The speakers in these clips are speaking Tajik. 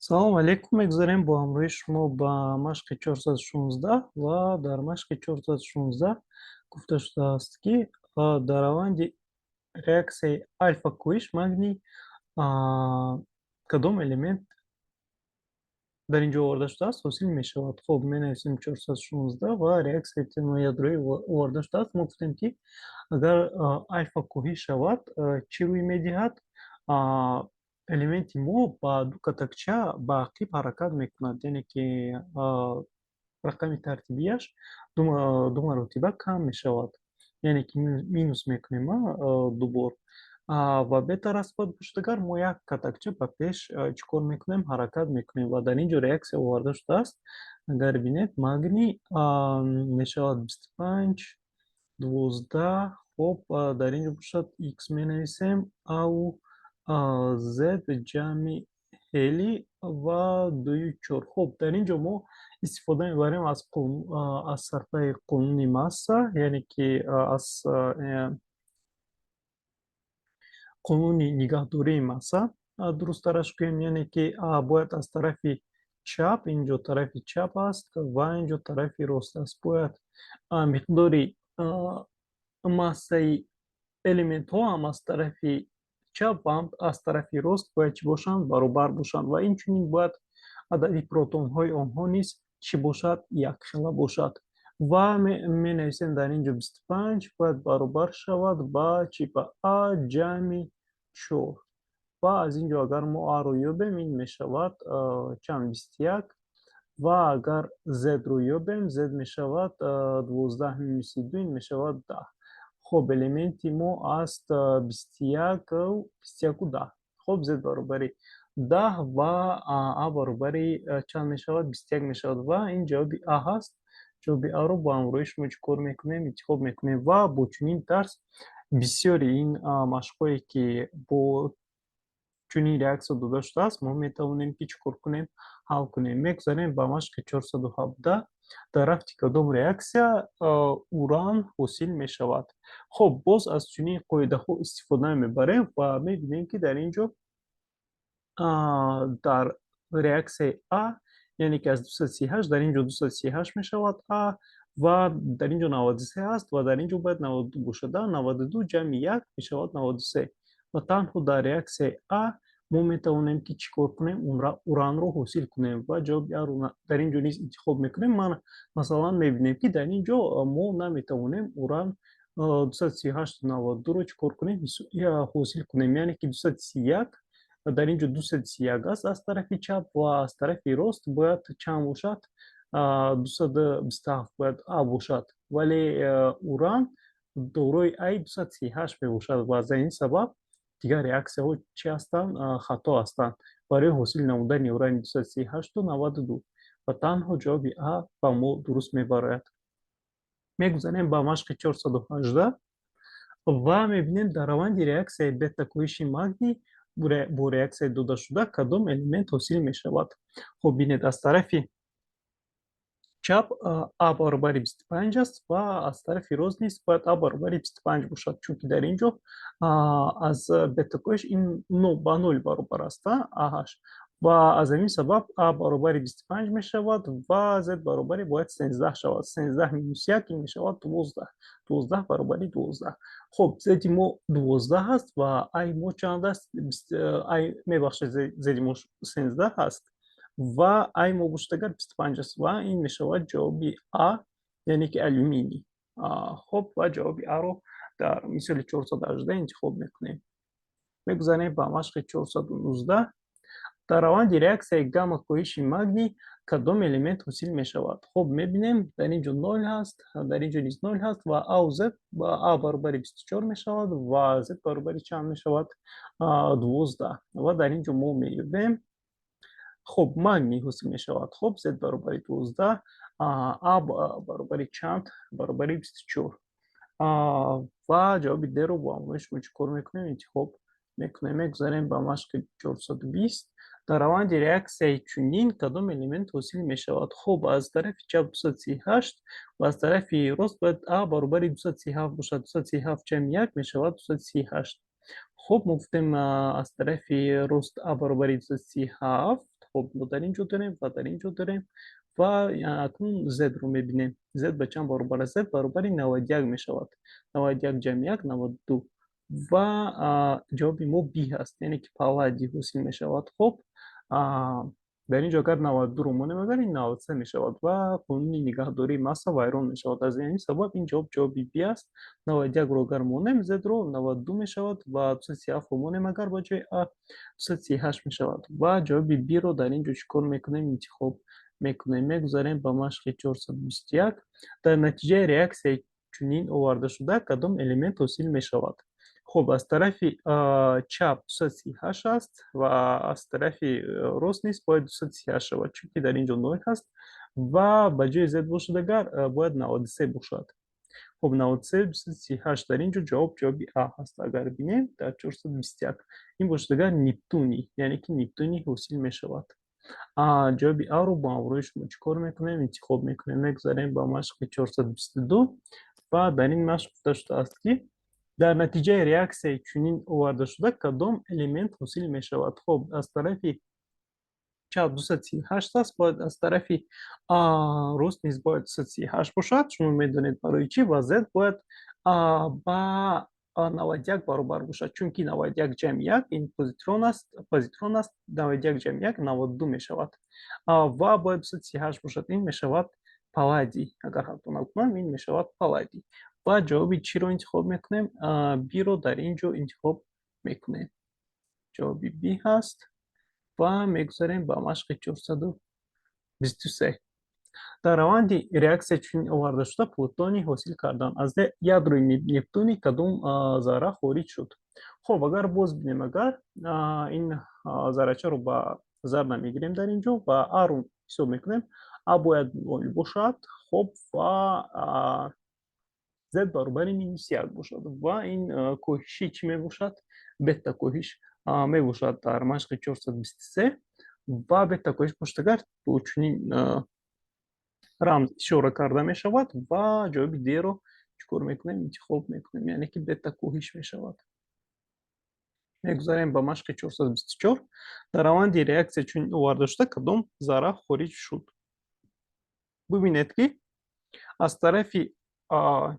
Салом алейкум. Мегузарем бо ҳамроҳи шумо ба машқи 416 ва дар машқи 416 гуфта шудааст, ки дар раванди реаксияи альфа-коҳиш магний кадом элемент дар ин ҷо оварда шудааст, ҳосил мешавад. Хуб, менависем 416 ва реаксияи термоядроӣ оварда шудааст. Мо гуфтем, ки агар альфа коҳиш шавад, чӣ рӯй медиҳад? Элементи мо ба ду катакча ба ақиб ҳаракат мекунад, яъне ки рақами тартибияш ду маротиба кам мешавад, яъне ки минус мекунем ду бор. Ва бета распад бошад, агар мо як катакча ба пеш чӣ кор мекунем? Ҳаракат мекунем. Ва дар ин ҷо реаксия оварда шудааст. Агар бинед, магний мешавад 25, 12. Хоб, дар ин ҷо бошад, х менависем, ау з ҷамъи ҳелий ва дую чор. Хуб, дар ин ҷо мо истифода мебарем аз сарфаи қонуни масса, яъне ки аз қонуни нигаҳдории масса, дурусттараш гӯем, яъне ки бояд аз тарафи чап, ин ҷо тарафи чап аст ва ин ҷо тарафи рост аст, бояд миқдори массаи элементҳо ҳам аз тарафи чап ва ҳам аз тарафи рост бояд чӣ бошанд? Баробар бошанд. Ва инчунин бояд адади протонҳои онҳо низ чӣ бошад? Якхела бошад. Ва менависем дар ин ҷо 25 бояд баробар шавад ба чӣ? Ба а ҷамъи чор. Ва аз ин ҷо агар мо аро ёбем, ин мешавад чанд? 21. Ва агар зро ёбем, з мешавад 12 минуси ду, ин мешавад 10. Хоб, элементи мо аст 21, 21-у 10. Хоб, з баробари 10 ва а баробари чанд мешавад? 21 мешавад. Ва ин ҷавоби а ҳаст. Ҷавоби аро бо ҳамроҳи шумо чӣ кор мекунем? Интихоб мекунем. Ва бо чунин тарз бисёри ин машқҳое, ки бо чунин реаксия дода шудааст, мо метавонем ки чӣ кор кунем? Ҳал кунем. Мегузарем ба машқи 417. Дар рафти кадом реаксия уран ҳосил мешавад? Хуб, боз аз чунин қоидаҳо истифода мебарем ва мебинем, ки дар ин ҷо дар реаксияи а, яъне ки аз 238, дар ин ҷо 238 мешавад а ва дар ин ҷо 93 аст ва дар ин ҷо бояд 92 бошад. 92 ҷамъи як мешавад 93. Ва танҳо дар реаксияи а мо метавонем ки чӣ кор кунем? Уранро ҳосил кунем. Ва ҷавоби аро дар ин ҷо низ интихоб мекунем. Ман, масалан, мебинем, ки дар ин ҷо мо наметавонем уран 238 92-ро чӣ кор кунем? Ҳосил кунем. Яъне ки 231, дар ин ҷо 231 аст аз тарафи чап ва аз тарафи рост бояд чанд бошад? 227 бояд а бошад, вале уран дорои ай 238 мебошад ва аз ин сабаб дигар реаксияҳо чӣ ҳастанд? Хато ҳастанд барои ҳосил намудани урани 238-ту 92. Ва танҳо ҷавоби а ба мо дуруст мебарояд. Мегузарем ба машқи 418 ва мебинем, дар раванди реаксияи бета-коҳиши магний бо реаксияи додашуда кадом элемент ҳосил мешавад? Хуб, бинед, аз тарафи чап а баробари 25 аст ва аз тарафи рост низ бояд а баробари 25 бошад, чунки дар ин ҷо аз бета-коҳиш ин ба нол баробар аст аҳаш. Ва аз ҳамин сабаб а баробари 25 мешавад ва з баробари бояд 13 шавад. 13 минус як, ин мешавад 12. 12 баробари 12. Хуб, зеди мо 12 аст ва ай мо чанд аст? Ай, мебахшед, зеди мо 13 аст ва ай мо бошад агар 25 аст. Ва ин мешавад ҷавоби а, яъне ки алюминий. Хуб, ва ҷавоби аро дар мисоли 418 интихоб мекунем. Мегузарем ба машқи 419. Дар раванди реаксияи гамма коҳиши магний кадом элемент ҳосил мешавад? Хуб, мебинем, дар ин ҷо нол ҳаст, дар ин ҷо низ нол ҳаст ва ау з а баробари 24 мешавад ва з баробари чанд мешавад? 12. Ва дар ин ҷо мо меёбем. Хуб, магний ҳосил мешавад. Хуб, з баробари 12, а баробари чанд? Баробари 24. Ва ҷавоби дро бо ҳамроҳи шумо чӣ кор мекунем? Интихоб мекунем. Мегузарем ба машқи 420. Дар раванди реаксияи чунин кадом элемент ҳосил мешавад? Хуб, аз тарафи чап 238 ва аз тарафи рост бояд а баробари 237 бошад. 237 ҷамъи як мешавад 238. Хуб, мо гуфтем, аз тарафи рост а баробари 237. Хоб, мо дар ин ҷо дорем ва дар ин ҷо дорем ва акнун Z-ро мебинем. Z ба чанд баробар аст? Z баробари 91 мешавад. 91 ҷамъи 1 92 ва ҷавоби мо B ҳаст, яъне ки палладий ҳосил мешавад. Хоб, дар ин ҷо агар 92-ро монем, агар ин 93 мешавад ва қонуни нигаҳдории масса вайрон мешавад. Аз ин сабаб ин ҷавоб ҷавоби B аст. 91-ро агар монем, Z-ро 92 мешавад ва 237-ро монем агар ба ҷои А 238 мешавад. Ва ҷавоби B-ро дар ин ҷо чӣ кор мекунем? Интихоб мекунем. Мегузарем ба машқи 421. Дар натиҷаи реаксияи чунин овардашуда кадом элемент ҳосил мешавад? Хуб, аз тарафи чап 238 аст ва аз тарафи рост низ бояд 238 шавад, чунки дар ин ҷо 0 ҳаст ва ба ҷои Z бошад агар бояд 93 бошад. Хуб, 93, 238, дар ин ҷо ҷавоб ҷавоби А ҳаст. Агар бинем, дар 421 ин бошад агар нептуний, яъне ки нептуний ҳосил мешавад. Ҷавоби А-ро бо ҳамроҳи шумо чӣ кор мекунем? Интихоб мекунем. Мегузарем ба машқи 422 ва дар ин машқ гуфта шудааст, ки дар натиҷаи реаксияи чунин овардашуда кадом элемент ҳосил мешавад? Хоб, аз тарафи чап 238 аст, бояд аз тарафи рост низ бояд 238 бошад. Шумо медонед барои чӣ, ва Z бояд ба 91 баробар бошад, чунки 91 ҷамъи 1 ин позитрон аст, позитрон аст, 91 ҷамъи 1 92 мешавад ва бояд 238 бошад. Ин мешавад палладий, агар хато накунам, ин мешавад палладий. Ва ҷавоби чиро интихоб мекунем? B-ро дар ин ҷо интихоб мекунем. Ҷавоби B ҳаст ва мегузарем ба машқи 423. Дар раванди реаксия чунин овардашуда плутоний ҳосил кардан аз ядрои нептуний кадом зарра хориҷ шуд? Хоб, агар боз бинем, агар ин заррачаро ба зар намегирем дар ин ҷо ва А-ро ҳисоб мекунем, А бояд нол бошад, хоб, ва Z баробари минус як бошад ва ин коҳиши чӣ мебошад? Бета коҳиш мебошад дар машқи 423 ва бета коҳиш бошад агар бо чунин рамз ишора карда мешавад ва ҷавоби D-ро чӣ кор мекунем? Интихоб мекунем, яъне ки бета коҳиш мешавад. Мегузарем ба машқи 424. Дар раванди реаксия чунин оварда шуда кадом зарра хориҷ шуд? Бубинед, ки аз тарафи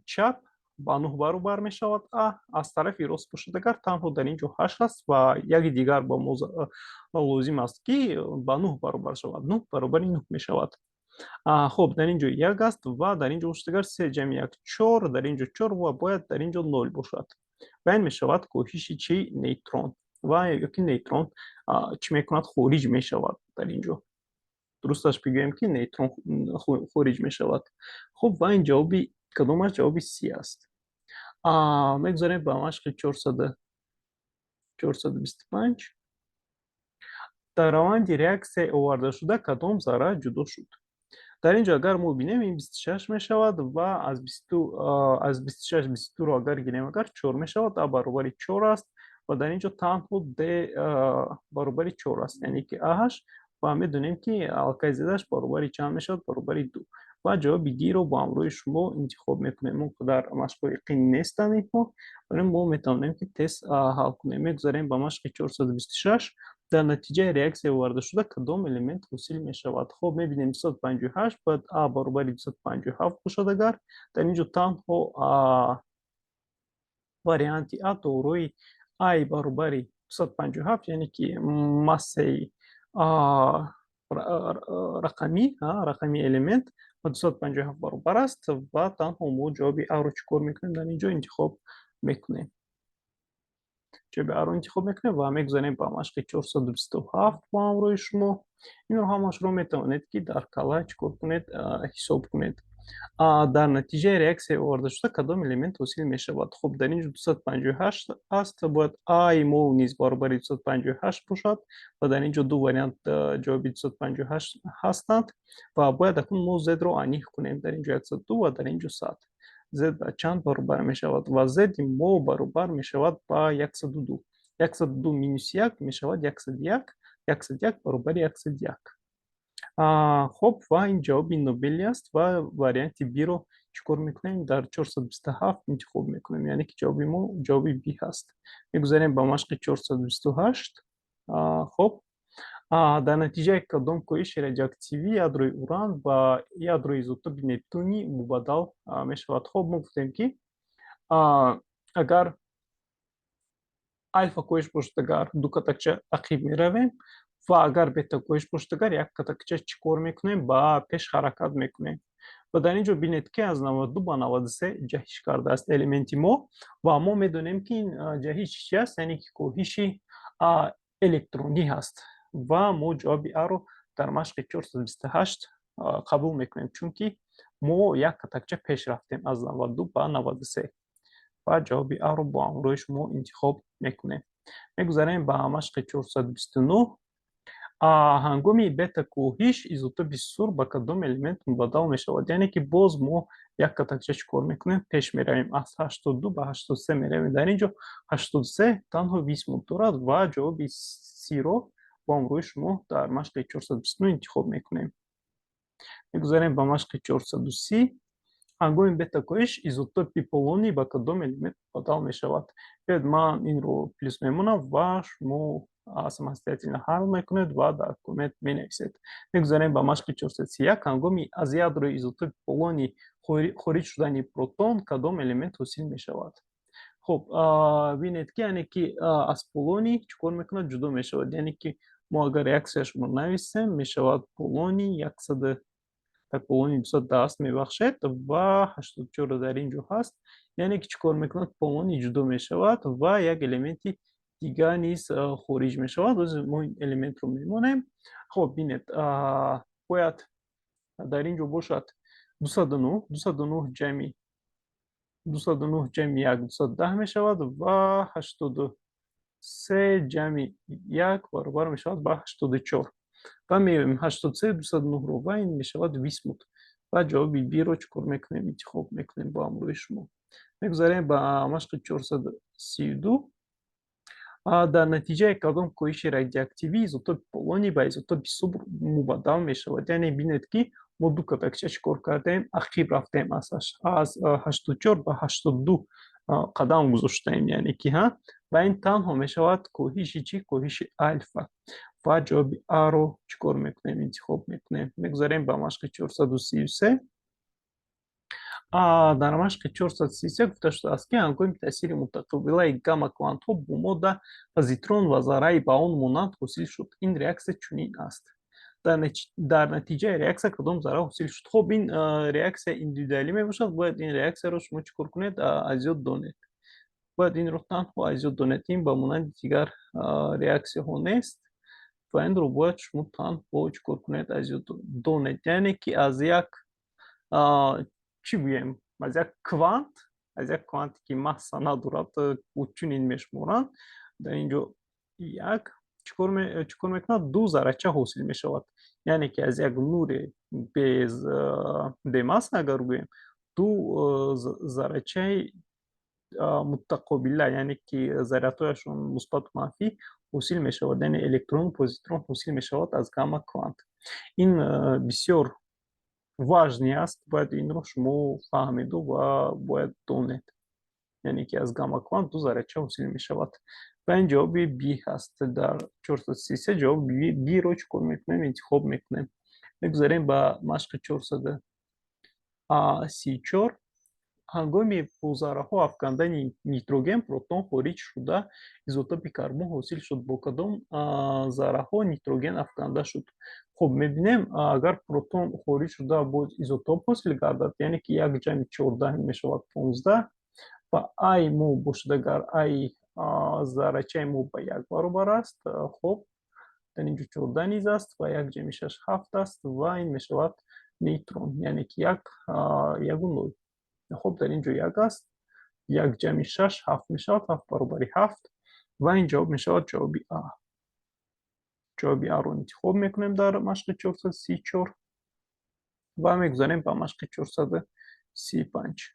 чап ба 9 баробар мешавад А, аз тарафи рост бошад агар танҳо дар ин ҷо 8 аст ва яке дигар ба мо лозим аст, ки ба 9 баробар шавад. 9 баробари 9 мешавад. Хоб, дар ин ҷо як аст ва дар ин ҷо бошад агар се ҷамъи як чор, дар ин ҷо чор ва бояд дар ин ҷо нол бошад. Ва ин мешавад коҳиши чӣ? Нейтрон. Ва ёки нейтрон чӣ мекунад? Хориҷ мешавад дар ин ҷо. Дурусташ бигӯем, ки нейтрон хориҷ мешавад. Хуб, ва ин ҷавоби кадом аст? Ҷавоби С аст. Мегузарем ба машқи 425. Дар раванди реаксияи овардашуда кадом зарра ҷудо шуд? Дар ин ҷо агар мо бинем, ин 26 мешавад ва аз 26 22-ро агар гирем, агар чор мешавад, А баробари чор аст ва дар ин ҷо танҳо Д баробари чор аст, яъне ки Аш, ва медонем, ки алкай Z-аш баробари чанд мешавад? Баробари ду. Ва ҷавоби Д-ро бо ҳамроҳи шумо интихоб мекунем. Он қадар машқҳои қин нестанд инҳо, вале мо метавонем, ки тез ҳал кунем. Мегузарем ба машқи 426. Дар натиҷаи реаксия овардашуда кадом элемент ҳосил мешавад? Хоб, мебинем, 258, бояд А баробари 257 бошад. Агар дар ин ҷо танҳо варианти А дорои Ай баробари 257, яъне ки массаи рақамӣ, рақами элемент ба 257 баробар аст ва танҳо мо ҷавоби А-ро чӣ кор мекунем? Дар ин ҷо интихоб мекунем. Ҷавоби А-ро интихоб мекунем ва мегузарем ба машқи 427 бо ҳамроҳи шумо. Инро ҳамашро метавонед, ки дар кала чӣ кор кунед? Ҳисоб кунед. Дар натиҷаи реаксияи овардашуда кадом элемент ҳосил мешавад? Хуб, дар ин ҷо 258 аст, бояд Аи мо низ баробари 258 бошад ва дар ин ҷо ду вариант ҷавоби 258 ҳастанд ва бояд акнун мо Z-ро аниқ кунем. Дар ин ҷо 102 ва дар ин ҷо 100. Z ба чанд баробар мешавад? Ва Z мо баробар мешавад ба 102. 102 минус як мешавад 101, 101 баробари 101. Хоб, ва ин ҷавоби нобели аст ва варианти B-ро чӣ кор мекунем? Дар 427 интихоб мекунем, яъне ки ҷавоби мо ҷавоби B ҳаст. Мегузарем ба машқи 428. Хоб. Дар натиҷаи кадом коҳиши радиоактивӣ ядрои уран ба ядрои изотопи нептуний мубаддал мешавад? Хоб, мо гуфтем, ки агар алфа коҳиш бошад, агар ду катакча ақиб меравем ва агар бета коҳиш бошад, агар як катакча чӣ кор мекунем? Ба пеш ҳаракат мекунем. Ва дар ин ҷо бинед, ки аз 92 ба 93 ҷаҳиш кардааст элементи мо, ва мо медонем, ки ин ҷаҳиш чи аст, яъне ки коҳиши электронӣ ҳаст. Ва мо ҷавоби Аро дар машқи 428 қабул мекунем, чунки мо як катакча пеш рафтем аз 92 ба 93 ва ҷавоби Аро бо ҳамроҳи шумо интихоб мекунем. Мегузарем ба машқи 429. Ҳангоми бета коҳиш изотопи сурб ба кадом элемент мубаддал мешавад? Яъне ки боз мо як катакча чӣ кор мекунем? Пеш меравем, аз 82 ба 83 меравем. Дар ин ҷо 83 танҳо висмут дорад ва ҷавоби Сиро бо ҳамроҳи шумо дар машқи 429 интихоб мекунем. Мегузарем ба машқи 430. Ҳангоми бета коҳиш изотопи полоний ба кадом элемент мубаддал мешавад? Биёед, ман инро плюс мемонам ва шумо самостоятельно ҳал мекунед ва дар коммент менависед. Мегузарем ба машқи 431. Ҳангоми аз ядрои изотопи полоний хориҷ шудани протон кадом элемент ҳосил мешавад? Хуб, бинед, ки яъне ки аз полоний чӣ кор мекунад? Ҷудо мешавад. Яъне ки мо агар реаксияшро нависем, мешавад полоний яксаду так, полоний 210, мебахшед, ва 84 дар ин ҷо ҳаст. Яъне ки чӣ кор мекунад? Полоний ҷудо мешавад ва як элементи дигар низ хориҷ мешавад. Оз мо ин элементро мемонем. Хоб, бинед, бояд дар ин ҷо бошад 209, 209 ҷамъи 209 ҷамъи як 210 мешавад ва 83 ҷамъи як баробар мешавад ба 84. Ва меоем 83, 209-ро ва ин мешавад висмут. Ва ҷавоби Биро чӣ кор мекунем? Интихоб мекунем бо ҳамроҳи шумо. Мегузарем ба машқи 432. Дар натиҷаи кадом коҳиши радиоактивӣ изотопи полоний ба изотопи сурб мубаддал мешавад? Яъне бинед, ки мо ду катакча чӣ кор кардем? Ақиб рафтем, аз 84 ба 82 қадам гузоштаем, яъне ки ҳа, ва ин танҳо мешавад коҳиши чӣ? Коҳиши алфа. Ва ҷавоби Аро чӣ кор мекунем? Интихоб мекунем. Мегузарем ба машқи 433. Дар машқи 433 гуфта шудааст, ки ҳангоми таъсири мутақобилаи гамма квантҳо бо модда позитрон ва зарраи ба он монанд ҳосил шуд. Ин реаксия чунин аст: дар натиҷаи реаксия кадом зарра ҳосил шуд? Хоб, ин реаксия индивидуалӣ мебошад. Бояд ин реаксияро шумо чӣ кор кунед? Аз ёд донед. Бояд инро танҳо аз ёд донед. Ин ба монанди дигар реаксияҳо нест ва инро бояд шумо танҳо чӣ кор кунед? Аз ёд донед. Яъне ки аз як, чӣ гӯем, аз як квант, аз як кванте, ки масса надорад, чунин мешуморанд, дар ин ҷо як чӣ кор мекунад? Ду заррача ҳосил мешавад. Яъне ки аз як нури бемасса, агар гӯем, ду заррачаи мутақобила, яъне ки зарядҳояшон мусбату манфӣ, ҳосил мешавад, яъне электрону позитрон ҳосил мешавад аз гамма квант. Ин бисёр важный аст, бояд инро шумо фаҳмиду ва бояд донед. Яъне ки аз гамма квант ду заррача ҳосил мешавад ва ин ҷавоби Би ҳаст. Дар 433 ҷавоби Биро чӣ кор мекунем? Интихоб мекунем. Мегузарем ба машқи 434. Ҳангоми бо зарраҳо афкандани нитроген протон хориҷ шуда, изотопи карбон ҳосил шуд. Бо кадом зарраҳо нитроген афканда шуд? Хуб, мебинем, агар протон хориҷ шуда, боз изотоп ҳосил гардад, яъне ки як ҷамъи 14 мешавад 15 ва ай мо бошад, агар ай заррачаи мо ба як баробар аст, хуб, дар ин ҷо 14 низ аст ва як ҷамъи шаш ҳафт аст ва ин мешавад нейтрон, яъне ки як, ягу нол. Хуб, дар ин ҷо як аст, як ҷамъи шаш ҳафт мешавад, ҳафт баробари ҳафт ва ин ҷавоб мешавад ҷавоби А. Ҷавоби Аро интихоб мекунем дар машқи 434 ва мегузарем ба машқи 435.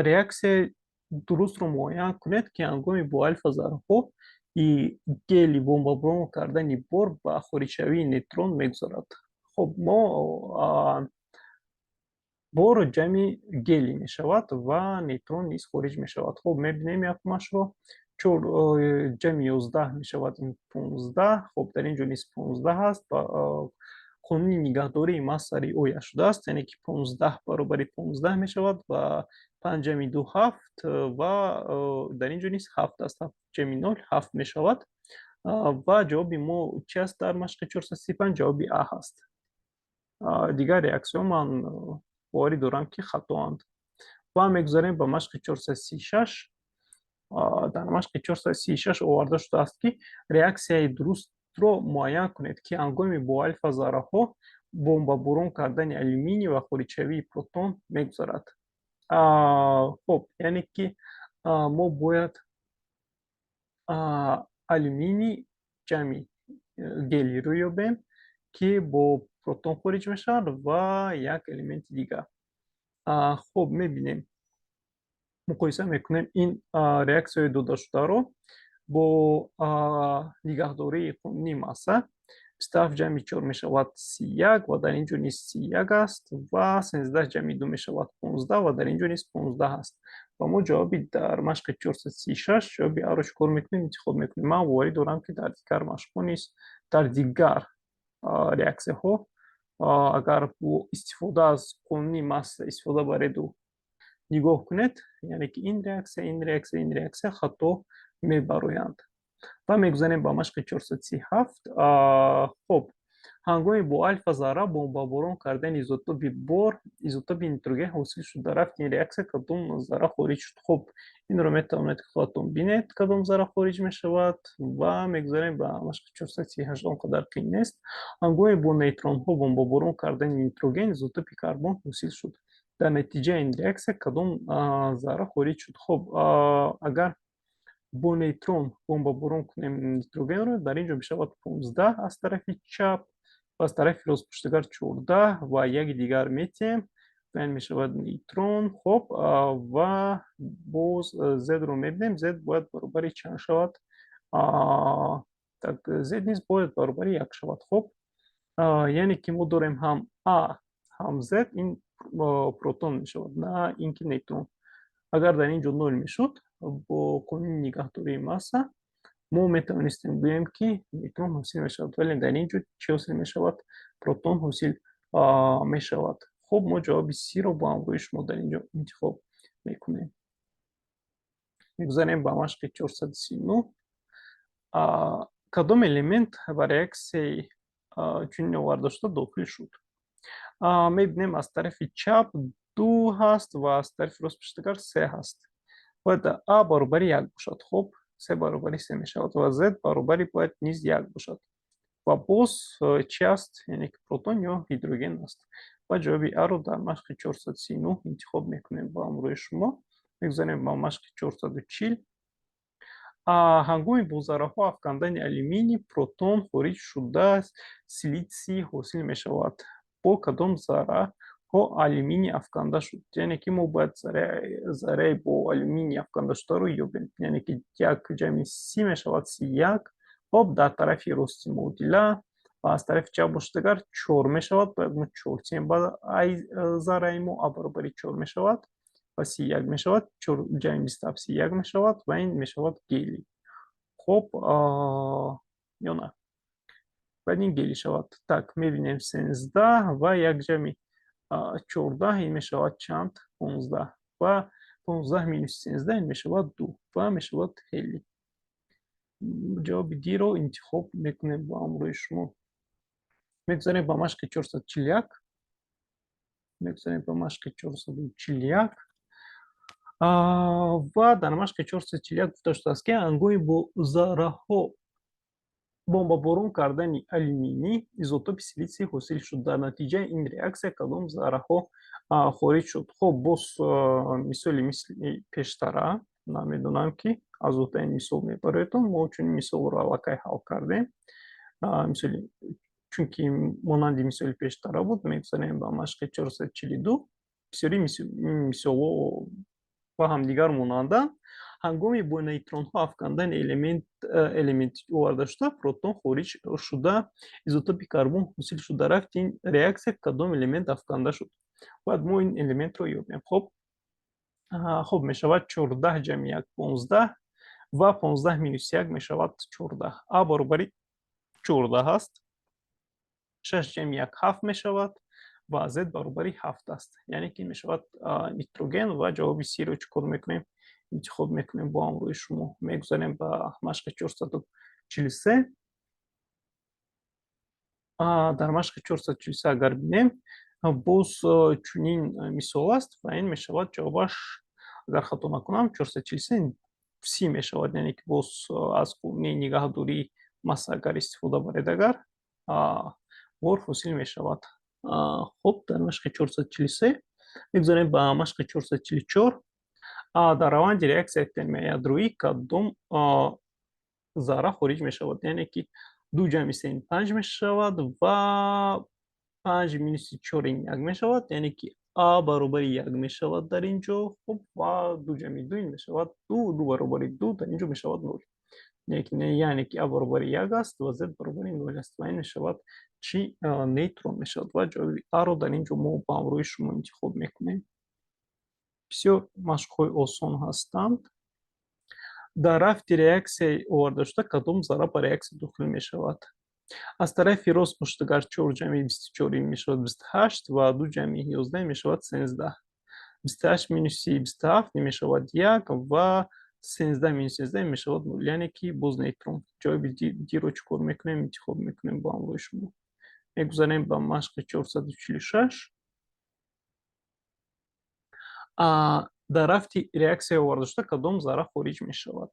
Реаксияи дурустро муайян кунед, ки ҳангоми бо алфа зарраҳо и гелий бомбаборон кардани бор ба хориҷшавии нейтрон мегузарад. Хуб, мо бор ҷамъи гелий мешавад ва нейтрон низ хориҷ мешавад. Хуб, мебинем якумашро. Чор ҷамъи 11 мешавад ин 15. Хоб, дар ин ҷо низ 15 аст ва қонуни нигаҳдории масса риоя шудааст, яъне ки 15 баробари 15 мешавад ва панҷ ҷамъи ду ҳафт ва дар ин ҷо низ ҳафт аст. Ҳафт ҷамъи нол ҳафт мешавад. Ва ҷавоби мо чи аст дар машқи 435? Ҷавоби А ҳаст. Дигар реаксияҳо ман боварӣ дорам, ки хатоанд. Ва мегузарем ба машқи 436. Дар машқи 436 оварда шудааст, ки реаксияи дурустро муайян кунед, ки ҳангоми бо алфа зарраҳо бомбаборон кардани алюминий ва хориҷшавии протон мегузарад. Хоб, яъне ки мо бояд алюминий ҷамъи гелийро ёбем, ки бо протон хориҷ мешавад ва як элементи дигар. Хоб, мебинем, муқоиса мекунем ин реаксияҳои додашударо бо нигаҳдории қонуни масса. 27 ҷамъи чор мешавад 31 ва дар ин ҷо низ 31 аст ва 13 ҷамъи ду мешавад 15 ва дар ин ҷо низ 15 аст. Ва мо ҷавоби дар машқи 436 ҷавоби Аро чӣ кор мекунем? Интихоб мекунем. Ман боварӣ дорам, ки дар дигар машқҳо низ, дар дигар реаксияҳо, агар бо истифода аз қонуни масса истифода бареду нигоҳ кунед, яъне ки ин реаксия, ин реаксия, ин реаксия хато мебароянд. Ва мегузарем ба машқи 437. Хоб, ҳангоми бо алфа зарра бомбаборон кардани изотопи бор изотопи нитроген ҳосил шуд. Дар рафти ин реаксия кадом зарра хориҷ шуд? Хоб, инро метавонед худатон бинед, кадом зарра хориҷ мешавад. Ва мегузарем ба машқи 438, он қадар қиин нест. Ҳангоми бо нейтронҳо бомбаборон кардани нитроген изотопи карбон ҳосил шуд. Дар натиҷаи ин реаксия кадом зарра хориҷ шуд? Хоб, агар бо нейтрон бомбаборон кунем нитрогенро, дар ин ҷо мешавад 15 аз тарафи чап ва аз тарафи рост пуштагар 14 ва яки дигар метиҳем ва ин мешавад нейтрон. Хоб, ва боз Z-ро мебинем. Z бояд баробари чанд шавад? Так, Z низ бояд баробари як шавад. Хоб, яъне ки мо дорем ҳам А, ҳам Z, ин протон мешавад, на ин ки нейтрон. Агар дар ин ҷо нол мешуд, бо қонуни нигаҳдории масса мо метавонистем гӯем, ки нейтрон ҳосил мешавад, вале дар ин ҷо чӣ ҳосил мешавад? Протон ҳосил мешавад. Хуб, мо ҷавоби С-ро бо ҳамроҳи шумо дар ин ҷо интихоб мекунем. Мегузарем ба машқи 439. Кадом элемент ба реаксияи чунин оварда шуда дохил шуд? Мебинем, аз тарафи чап ду ҳаст ва аз тарафи рост пуштагар се ҳаст. Бояд А баробари як бошад. Хуб, се баробари се мешавад ва Z баробари бояд низ як бошад. Ва боз чи аст? Яъне ки протон ё ҳидроген аст. Ва ҷавоби Аро дар машқи 439 интихоб мекунем бо ҳамроҳи шумо. Мегузарем ба машқи 440. Ҳангоми бо зарраҳо афкандани алюминий протон хориҷ шуда силитсий ҳосил мешавад. Бо кадом зарраҳо алюминий афканда шуд? Яъне ки мо бояд зарраи бо алюминий афканда шударо ёбем, яъне ки як ҷамъи си мешавад 31. Хоб, дар тарафи рости муодила ва аз тарафи чап бошад агар чор мешавад, бояд мо чор тием ба зарраи мо. А баробари чор мешавад ва 31 мешавад. Чор ҷамъи 27 31 мешавад ва ин мешавад гелий. Хоб, ё на, бояд ин гелий шавад. Так, мебинем, 13 ва як ҷамъи 14 ин мешавад чанд? 15. Ва 15 минус 13 ин мешавад ду ва мешавад ҳелий. Ҷавоби Д-ро интихоб мекунем бо ҳамроҳи шумо. Мегузарем ба машқи 441. Мегузарем ба машқи 441 ва дар машқи 441 гуфта шудааст, ки ҳангоми бо зарраҳо бомбаборон кардани алюминий изотопи силитсий ҳосил шуд. Дар натиҷаи ин реаксия кадом зарраҳо хориҷ шуд? Хоб, боз мисоли мисли пештара. Намедонам, ки аз уҳдаи ин мисол мебароедтон. Мо чунин мисолро аллакай ҳал кардем. Мисоли чунки монанди мисоли пештара буд, мегузарем ба машқи 442. Бисёри мисолҳо ба ҳамдигар монанданд. Ҳангоми бо нейтронҳо афкандани элемент оварда шуда протон хориҷ шуда изотопи карбон ҳосил шуд. Дар рафти ин реаксия кадом элемент афканда шуд? Бояд мо ин элементро ёбем. Хоб, мешавад 14 ҷамъи як 15. Ва 15 минус 1 мешавад 14. А баробари 14 аст. 6 ҷамъи 1 7 мешавад ва Z баробари 7 аст. Яъне ки мешавад нитроген ва ҷавоби С-ро чӣ кор мекунем? Интихоб мекунем бо ҳамроҳи шумо. Мегузарем ба машқи 443. Дар машқи 443 агар бинем, боз чунин мисол аст ва ин мешавад ҷавобаш, агар хато накунам, 443 С мешавад, яъне ки боз аз қонуни нигаҳдории масса агар истифода баред, агар бор ҳосил мешавад. Хуб, дар машқи 443 мегузарем ба машқи 444. Дар раванди реаксияи термоядроӣ кадом зарра хориҷ мешавад? Яъне ки ду ҷамъи се панҷ мешавад ва панҷ минуси чор ин як мешавад, яъне ки А баробари як мешавад дар ин ҷо. Хуб, ва ду ҷамъи ду ин мешавад ду, ду баробари ду дар ин ҷо мешавад нол. Яъне ки А баробари як аст ва Z баробари нол аст ва ин мешавад чӣ? Нейтрон мешавад ва ҷавоби А-ро дар ин ҷо мо ба ҳамроҳи шумо интихоб мекунем. Бисёр машқҳои осон ҳастанд. Дар рафти реаксияи овардашуда кадом зарра ба реаксия дохил мешавад? Аз тарафи рост бошад агар, чор ҷамъи 24 мешавад 28 ва ду ҷамъи 11 мешавад 13. 28 минуси 27 мешавад як ва 13 минус 13 мешавад нол, яъне ки боз нейтрон. Ҷавоби Д-ро чӣ кор мекунем? Интихоб мекунем бо ҳамроҳи шумо. Мегузарем ба машқи 446. Дар рафти реаксияи овардашуда кадом зарра хориҷ мешавад?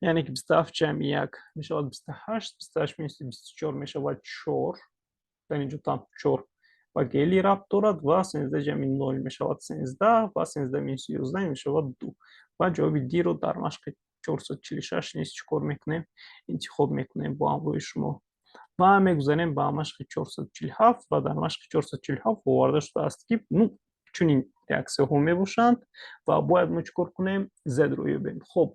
Яъне ки 27 ҷамъи як мешавад 28, 28 минуси 24 мешавад чор, дар ин ҷо танҳо чор ба гелий рабт дорад, ва 13 ҷамъи нол мешавад 13 ва 13 минуси 11 мешавад ду. Ва ҷавоби Д-ро дар машқи 446 низ чӣ кор мекунем? Интихоб мекунем бо ҳамроҳи шумо. Ва мегузарем ба машқи 447. Ва дар машқи 447 оварда шудааст, ки, ну, чунин реаксияҳо мебошанд ва бояд мо чӣ кор кунем? Z-ро ёбем. Хуб,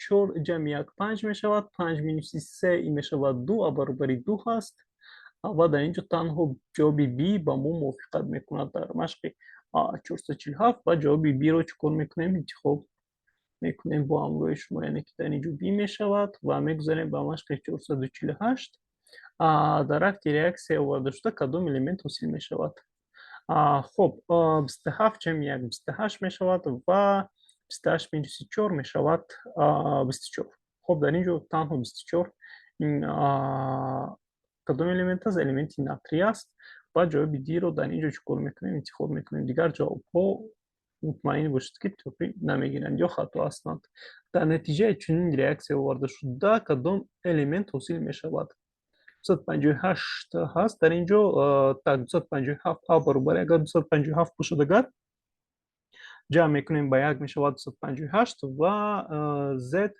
чор ҷамъи як панҷ мешавад, панҷ минуси се ин мешавад ду, а баробари ду ҳаст ва дар ин ҷо танҳо ҷавоби Б ба мо мувофиқат мекунад дар машқи 447 ва ҷавоби Б-ро чӣ кор мекунем? Интихоб мекунем бо ҳамроҳи шумо, яъне ки дар ин ҷо Б мешавад. Ва мегузарем ба машқи 448. Дар рафти реаксия овардашуда кадом элемент ҳосил мешавад? Хуб, 27 ҷамъи як 28 мешавад ва 28 минуси чор мешавад 24. Хуб, дар ин ҷо танҳо 24 ин кадом элемент аст? Элементи натрий аст ва ҷавоби Д-ро дар ин ҷо чӣ кор мекунем? Интихоб мекунем. Дигар ҷавобҳо, мутмаин бошед, ки тоқӣ намегиранд ё хато ҳастанд. Дар натиҷаи чунин реаксия овардашуда кадом элемент ҳосил мешавад? 258 ҳаст дар ин ҷо. Так, 257, а баробари агар 257 бошад, агар ҷамъ мекунем ба як мешавад 258 ва Z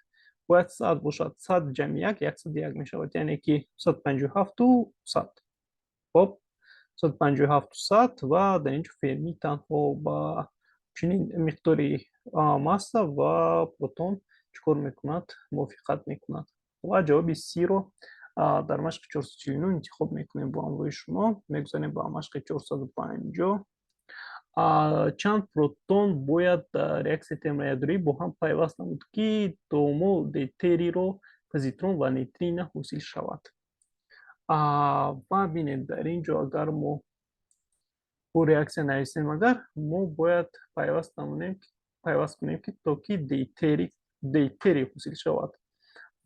бояд 100 бошад. 100 ҷамъи як 101 мешавад, яъне ки 257-у 100. Хоб, 257-у 100 ва дар ин ҷо Ферми танҳо ба чунин миқдори масса ва протон чӣ кор мекунад? Мувофиқат мекунад. Ва ҷавоби С-ро дар машқи 449 интихоб мекунем бо ҳамроҳи шумо. Мегузарем ба машқи 450. Чанд протон бояд дар реаксияи термоядроӣ бо ҳам пайваст намуд, ки то мо дейтерийро, позитрон ва нейтрино ҳосил шавад? Ва бинед, дар ин ҷо агар мо бо реаксия нависем, агар мо бояд пайваст намунем, пайваст кунем, ки то ки дейтерий ҳосил шавад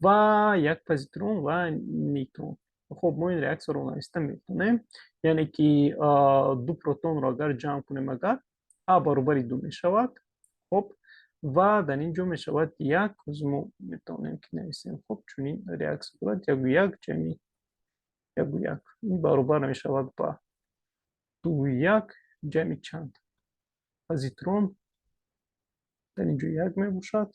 ва як позитрон ва нейтрон. Хуб, мо ин реаксияро нависта метавонем, яъне ки ду протонро агар ҷамъ кунем, агар а баробари ду мешавад. Хуб, ва дар ин ҷо мешавад як. Мо метавонем ки нависем. Хуб, чунин реаксия дорад: яку як ҷамъи яку як ин баробар мешавад ба дуву як ҷамъи чанд позитрон, дар ин ҷо як мебошад,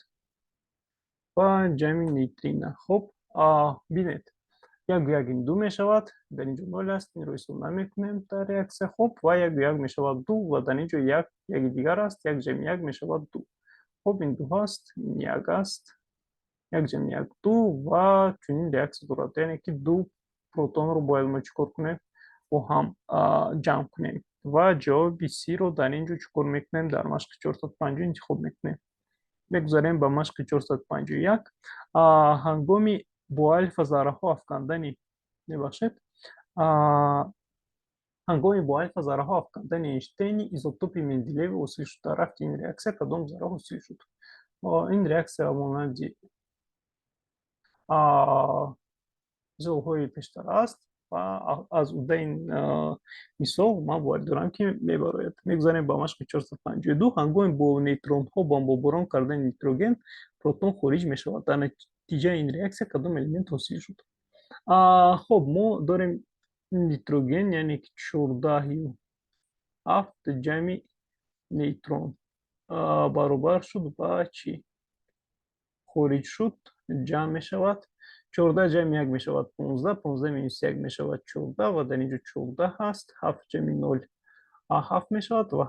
ва ҷамъи нейтрино. Хуб, бинед, яку як ин ду мешавад, дар ин ҷо нол аст, инро ҳисоб намекунем дар реаксия. Хуб, ва яку як мешавад ду ва дар ин ҷо як, яки дигар аст, як ҷамъи як мешавад ду. Хуб, ин ду ҳаст, ин як аст, як ҷамъи як ду ва чунин реаксия дорад, яъне ки ду протонро бояд мо чӣ кор кунем? Бо ҳам ҷамъ кунем. Ва ҷавоби С-ро дар ин ҷо чӣ кор мекунем? Дар машқи 450 интихоб мекунем. Мегузарем ба машқи 451. Ҳангоми бо алфа зарраҳо афкандани, мебахшед, ҳангоми бо алфа зарраҳо афкандани Эйнштейни изотопи Менделееви ҳосил шуд. Дар рафти ин реаксия кадом зарра ҳосил шуд? Ин реаксия монанди мисолҳои пештара аст ва аз уҳдаи ин мисол ман боварӣ дорам, ки мебарояд. Мегузарем ба машқи 452. Ҳангоми бо нейтронҳо бомбоборон кардани нитроген протон хориҷ мешавад. Дар натиҷаи ин реаксия кадом элемент ҳосил шуд? Хоб, мо дорем нитроген, яъне ки 14,7 ҷамъи нейтрон баробар шуд ба чӣ? Хориҷ шуд, ҷамъ мешавад. 14 ҷамъи як мешавад 15, 15 минус як мешавад 14 ва дар инҷо 14 ҳаст. Ҳафт ҷамъи нол ҳафт мешавад ва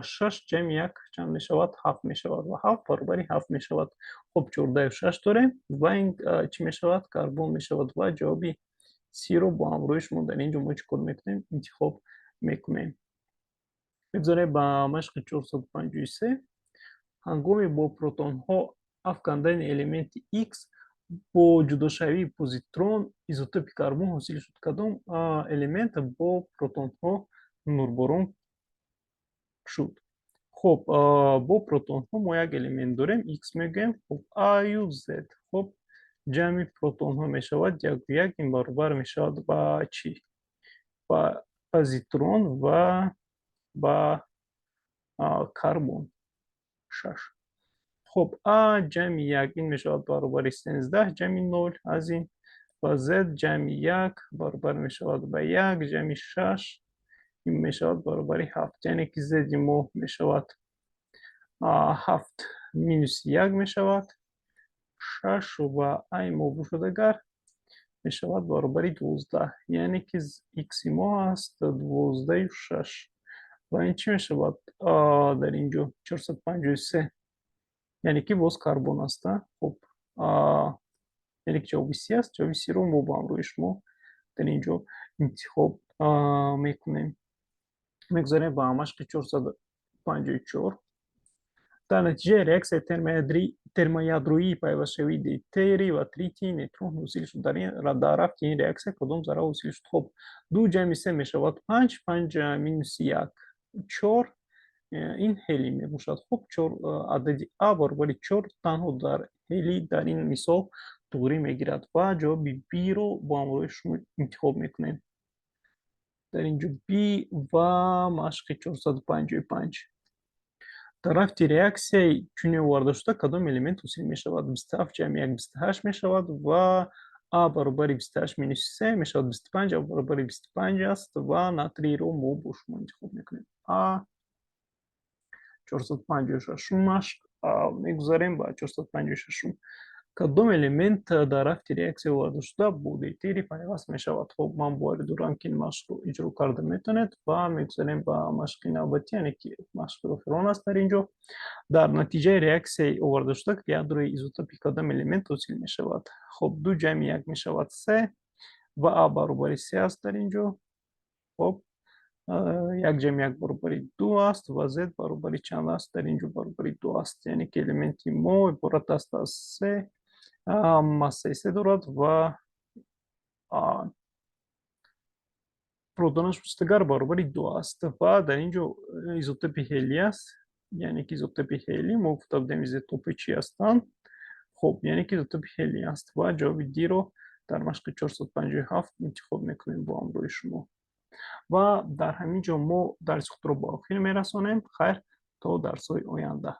шаш ҷамъи як чанд мешавад? Ҳафт мешавад ва ҳафт баробари ҳафт мешавад. Хуб, 14,6 дорем ва ин чӣ мешавад? Карбон мешавад ва ҷавоби C-ро бо ҳамроҳи шумо дар ин ҷо мо чӣ кор мекунем? Интихоб мекунем. Мегузарем ба машқи 453. Ҳангоми бо протонҳо афкандани элементи X бо ҷудошавии позитрон изотопи карбон ҳосил шуд. Кадом элемент бо протонҳо нурборон шуд? Хуб, бо протонҳо мо як элемент дорем, X мегӯем. Хуб, аю Z. Хуб, ҷамъи протонҳо мешавад яку як, ин баробар мешавад ба чӣ? Ба позитрон ва ба карбон шаш. Хуб, а ҷамъи як ин мешавад баробари 13 ҷамъи нол аз ин ва z ҷамъи як баробар мешавад ба як ҷамъи шаш, ин мешавад баробари ҳафт. Яъне ки z-и мо мешавад ҳафт минуси як мешавад шаш ва ай мо бошад агар мешавад баробари 12. Яъне ки икси мо аст 12,6 ва ин чӣ мешавад дар ин ҷо? 453, яъне ки боз карбон аст. Хуб, яъне ки ҷавоби C аст. Ҷавоби C-ро мо бо ҳамроҳи шумо дар ин ҷо интихоб мекунем. Мегузарем ба машқи 454. Дар натиҷаи реаксияи термоядроии пайвастшавии дейтерий ва тритий нейтрон ҳосил шуд. Дар рафти ин реаксия кадом зарра ҳосил шуд? Хуб, ду ҷамъи се мешавад панҷ, панҷ минуси як чор, ин ҳелий мебошад. Хуб, чор, адади а баробари чор танҳо дар ҳелий дар ин мисол туғрӣ мегирад ва ҷавоби B-ро бо ҳамроҳи шумо интихоб мекунем дар ин ҷо B. Ва машқи 455. Дар рафти реаксияи чунин оварда шуда кадом элемент ҳосил мешавад? 27 ҷамъи як 28 мешавад ва а баробари 28 минуси се мешавад 25, а баробари 25 аст ва натрийро мо бо шумо интихоб мекунем. А 456-ум машқ. Мегузарем ба 456-ум. Кадом элемент дар рафти реаксия овардашуда бо дейтерий пайваст мешавад? Хуб, ман боварӣ дорам, ки ин машқро иҷро карда метавонед ва мегузарем ба машқи навбатӣ, яъне ки машқи охирон аст дар ин ҷо. Дар натиҷаи реаксияи овардашуда ядрои изотопи кадом элемент ҳосил мешавад? Хуб, ду ҷамъи як мешавад се ва а баробари се аст дар ин ҷо. Хуб, як ҷамъи як баробари ду аст ва z баробари чанд аст дар ин ҷо? Баробари ду аст. Яъне ки элементи мо иборат аст аз се, массаи се дорад ва протонаш пустагар баробари ду аст ва дар ин ҷо изотопи ҳелий аст. Яъне ки изотопи ҳелий, мо гуфта будем, изотопи чӣ ҳастанд. Хуб, яъне ки изотопи ҳелий аст ва ҷавоби D-ро дар машқи 457 интихоб мекунем бо ҳамроҳи шумо. Ва дар ҳамин ҷо мо дарси худро ба охир мерасонем. Хайр, то дарсҳои оянда.